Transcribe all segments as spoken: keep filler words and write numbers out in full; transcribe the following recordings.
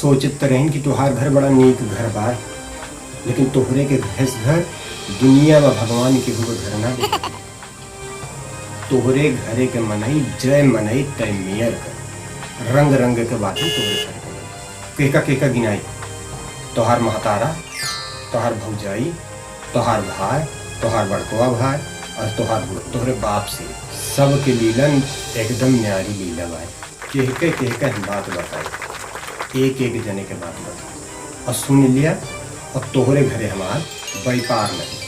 सोचत त रहिन कि तोहार घर बड़ा नीक घर बा, लेकिन तोहरे के घर से घर दुनिया में भगवान केहू के घर ना देखे। तोहरे घरे के मनई जय मनई तय मेयर कर, रंग रंग के बाटे तोहरे घरे के मनई। केका केका गिनाई? तोहार महतारा, तोहार भौजाई, तोहार भाई, तोहार बड़कवा भाई और तोहार बुढ़-, तोहरे बाप से, सबके लीलन एकदम न्यारी लीला भाई। केहके केहके हम बात बताई, एक एक जने के बात बताई। और सुन लिया, और तोहरे घरे हमार व्यापार नहीं,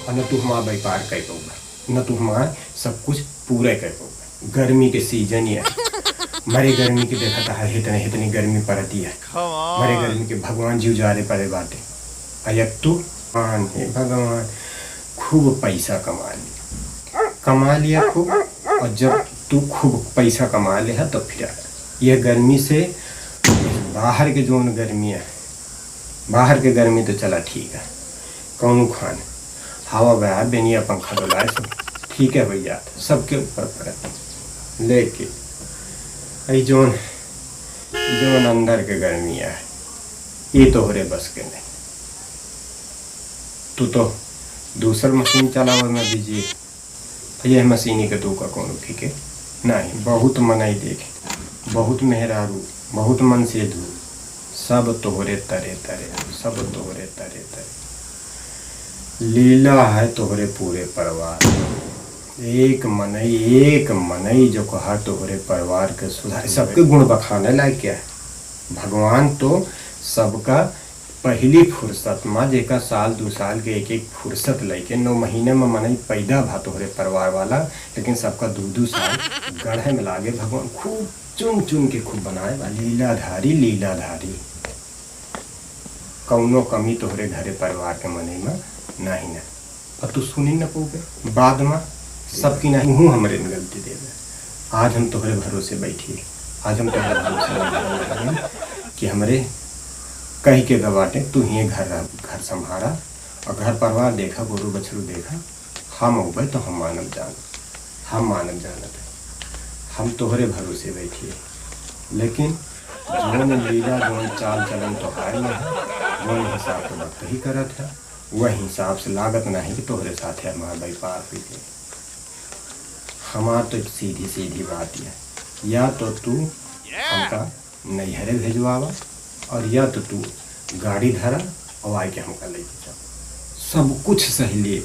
और न तू हमार व्यापार कर पउबा, न तू हमार सब कुछ पूरा कर पउबा। गर्मी के सीजन ये, मरे गर्मी के देखत है, इतने इतनी गर्मी पड़ती है। मरे गर्मी के भगवान जी उजारे पड़े बाटे। आ एक तू, भगवान हे भगवान, खूब पैसा कमा लिया, कमा लिया खूब। और जब तू खूब पैसा कमा ले है, तब फिर आ। यह गर्मी से बाहर के जौन गर्मी है, बाहर के गर्मी तो चला ठीक है, कौनो खान हवा बया, बेनिया पंखा डोलाए, सब ठीक है भैया, सबके ऊपर पड़त। लेकिन ई जौन, जौन अंदर के गर्मी है, ये तोहरे बस के नहीं। तू तो दूसर मशीन चलावे में बिजी है। यह मशीनी के तू का कौनो फिके नहीं। बहुत मनई देखे, बहुत मेहरारू, बहुत मनसेधू, सब तोहरे तरे तरे, सब तोहरे तरे तरे। लीला है तोहरे पूरे परिवार। एक मनई, एक मनई जो कहा तोहरे परिवार के सुधार, सबके गुण बखाने लायक क्या है? भगवान तो सबका पहली फुर्सत मा, जेका साल दू साल के एक एक फुर्सत लइके नौ महीने में मनई पैदा भा तोहरे परिवार वाला, लेकिन सबका दू दू साल गढ़े में लागे भगवान खूब चुन चुन के खूब बनाए बा। लीलाधारी, लीलाधारी, कौनो कमी तोहरे घरे परिवार के मनई में नाही ना। और तू सुनी न पउबे, बाद में सबकी नाही, तूहू हमरे में गलती देबे। आज हम तोहरे भरोसे बैठी, आज हम तोहरे भरोसे बैठी कि हमरे कही के गवाटे, तू ही घर रह, घर संभारा और घर परिवार देखा, गोरू बछरू देखा। हम उबे तो हम मानब जान, हम मानब जानत है, हम तोहरे भरोसे बैठी। लेकिन जौन लीला, जौन चाल चलन तोहार में है, जौन हिसाब से वक्त ही करत है, वह हिसाब से लागत नहीं कि तोहरे साथे हमार व्यापार हुई है। हमार तो एक सीधी सीधी बात है, या तो तू हमका नैहरे भेजवावा और या तो तू गाड़ी धरा और आइके हमका लेके चल। सब कुछ सहिली,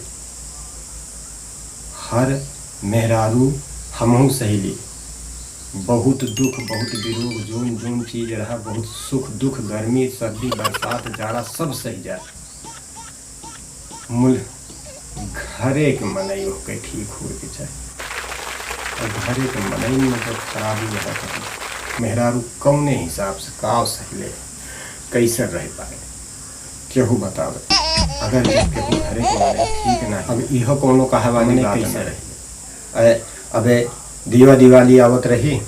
हर मेहरारू हमहू सहिली। बहुत दुख, बहुत विरोग, जौन जौन चीज रहा, बहुत सुख दुख, गर्मी सर्दी बरसात जाड़ा, सब सही जाए। मूल घरे के मनई होके ठीक होए के चाही। और घरे के मनई में जब खराबी रहत है, मेहरारू कौने हिसाब से का सहिले, कैसे रह पाए, केहू बतावे। अगर जब केहू घरे के मनई ठीक ना, अब इहो कौनो कहे वाली मनई बात कैसे ना रही। अबे दिवा दिवाली आवत रही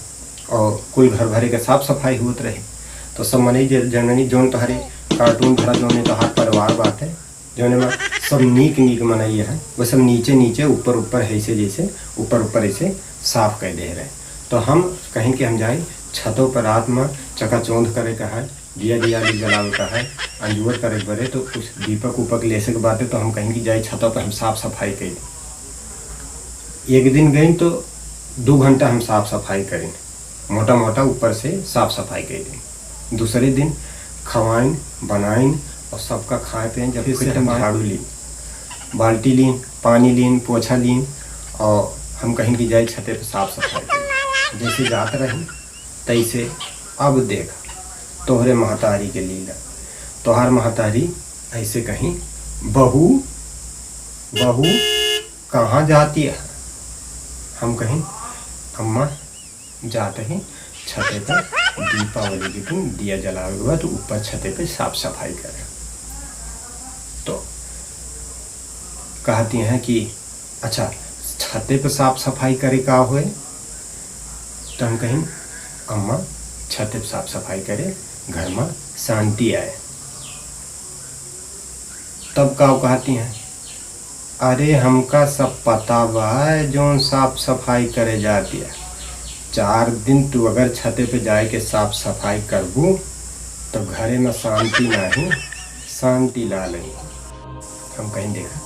और कुल घर भरे के साफ सफाई होत रही, तो सब मनई जे-, जननी जौन तोहरे कार्टून भरा, जौने तोहार परिवार बाटे, जौने में सब नीक नीक मनई है, वो सब नीचे नीचे, ऊपर ऊपर, ऐसे जैसे ऊपर ऊपर ऐसे साफ कर दे रहे। तो हम कहें कि हम जाई छतों पर रात में चकाचौंध करे का है, दिया दिया भी जलावे का है, अंजुअर करे के बरे, तो कुछ दीपक उपक लेसे के बाटे, तो हम कहें कि जाई छतों पर हम साफ सफाई करी। एक दिन गई तो दो घंटा हम साफ सफाई करें, मोटा मोटा ऊपर से साफ सफाई करी। दूसरे दिन खवाइन, बनाइन और सबका खाए पिए, जब फिर से फिर हम हम झाड़ू लीन, बाल्टी लीन, पानी लीन, पोछा लीन और हम कहीं की जाए छते पे साफ सफाई करी। जैसे जात रही तैसे अब देख तोहरे महतारी के लीला। तोहार महतारी ऐसे कहीं, "बहू, बहू, कहाँ जाती है?" हम कहीं, "अम्मा, जात ही छते पर दीपावली के दिन दिया जलावे के बाद ऊपर छते पे साफ सफाई करे।" तो कहती हैं कि, "अच्छा, छते पे साफ सफाई करे का होए?" तो हम कहीं, "अम्मा, छते पे साफ सफाई करे, घर में शांति आए।" तब का कहती हैं, "अरे, हमका सब पता बा, जौन साफ सफाई करे जाती है। चार दिन तू अगर छते पे जाए के साफ सफाई करबू, घरे में शांति नाही, शांति ला लई। हम कहिन, "देखा,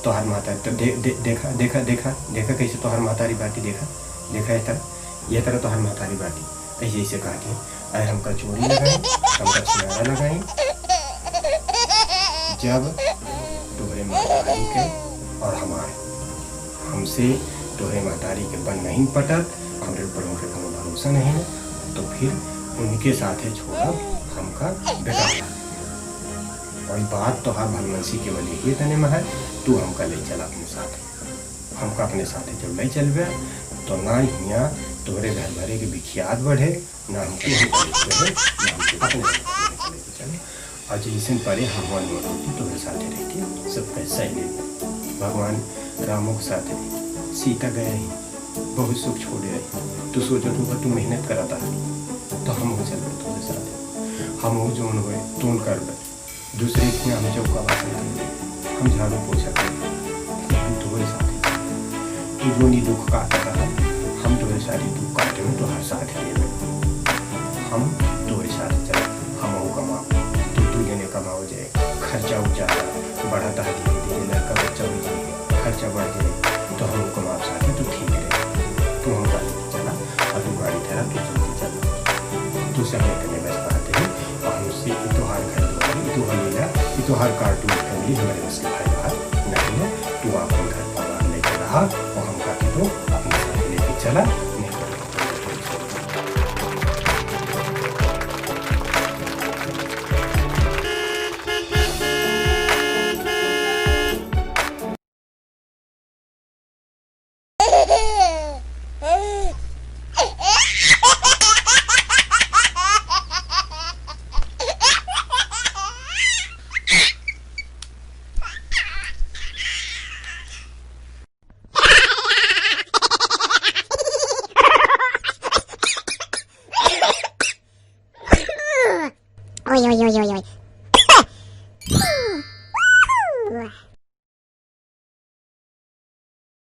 तोहार महतारी तो दे-, दे-, देखा, देखा, देखा, देखा कैसे तोहार महतारी बाटी, देखा, देखा ये तरह, ये तरह तोहार महतारी बाटी।" ऐसे, ऐसे कहा के, "अरे हमका चोरी लगाई, हमका छिनारा लगाई।" जब तोहरे महतारी के और हमार, हमसे तोहरे महतारी के बन नहीं पटत, हमरे ऊपर उनके कोनो भरोसा नहीं है, तो फिर उनके साथे छोड़ब हमका बेकार लागे। और बात तोहार भलमनसी के वजह ही तने में है, तू हमका ले चला अपने साथे। हमका अपने साथे जब ले चलबे, तो ना हियाँ तोहरे घर भरे के बिखियात बढ़े, ना हमको हम चले के रहे, ना हमको अपने साथे चले के चले। और जैसन परे हम वन में रहती, तोहरे साथे रह के सब पैसा ही ले। भगवान रामो के साथे सीता गए ही, बहुत सुख छोड़े रही। तू सोचत होगा, तू मेहनत करता है, तो हम हो चलबे तोहरे साथे। हम हो जौन होए, तौन करबे। दूसरे के यहाँ हम चौका बासन करबे, हम झाड़ू पोछा करबे, हम तोहरे साथे चलबे। तू जौन ई दुख काटत है, हम तोहरे साथे दुख काटे में तोहार साथ देबे। हम तोहरे साथे चलबे, हम हो कमाओ, तू दू जने कमाओ जाए, खर्चा उर्चा बढ़त है धीरे धीरे, लड़का बच्चा हो जाए, खर्चा बढ़ जाए, तो हम हो कमाओ साथे, तो ठीक रहे। तू हम गाड़ी चला, अब तू गाड़ी धरा, तू जल्दी चल। तू से हम इतने बस बात है, और हमसे ई तोहार घर दुआर, ई तोहार लीला, ई तोहार cartoon family हमारे बस के भाई बाहर नहीं है। तू अपन घर परिवार लेके रहा, और हम काके तो अपने साथ लेके चला, नहीं तो Oi, oi, oi, oi, oi.